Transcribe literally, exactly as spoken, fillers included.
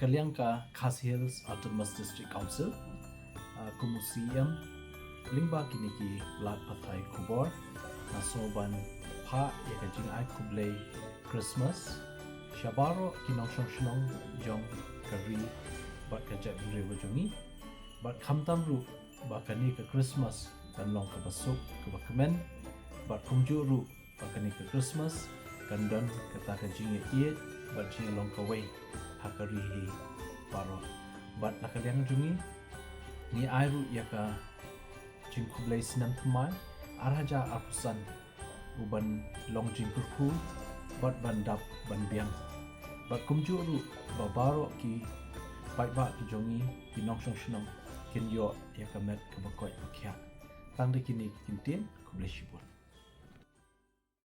Liang ka Khasi Hills Autonomous District Council, ah, kum u C E M, lyngba kine ki lad pathai khubor, nga sngew ban phah ïa ka jingai khublei Christmas sha baroh ki nongshong shnong jong ka ri bad ka jaitbynriew ka jong ngi. Bad khamtam ruh ba kane ka Christmas kan long kaba suk kaba kmen, bad kumjuh ruh ba kane ka Christmas kan don kata ka jingïaieit bad jingïalong kawei ha ka ri hi baroh. Bad na ka liang jong ngi, ngi ai ruh ïa ka jingkhublei snem thymmai ar hajar arphew san, u ban long jingkyrkhu bad ban dap ban biang. Bad kumjuh ruh ba baroh ki paidbah ki jong ngi, ki nongshong shnong, kin ïoh ïa ka met kaba koit ba khiah. Tang da kine ki kyntien, khublei shibun.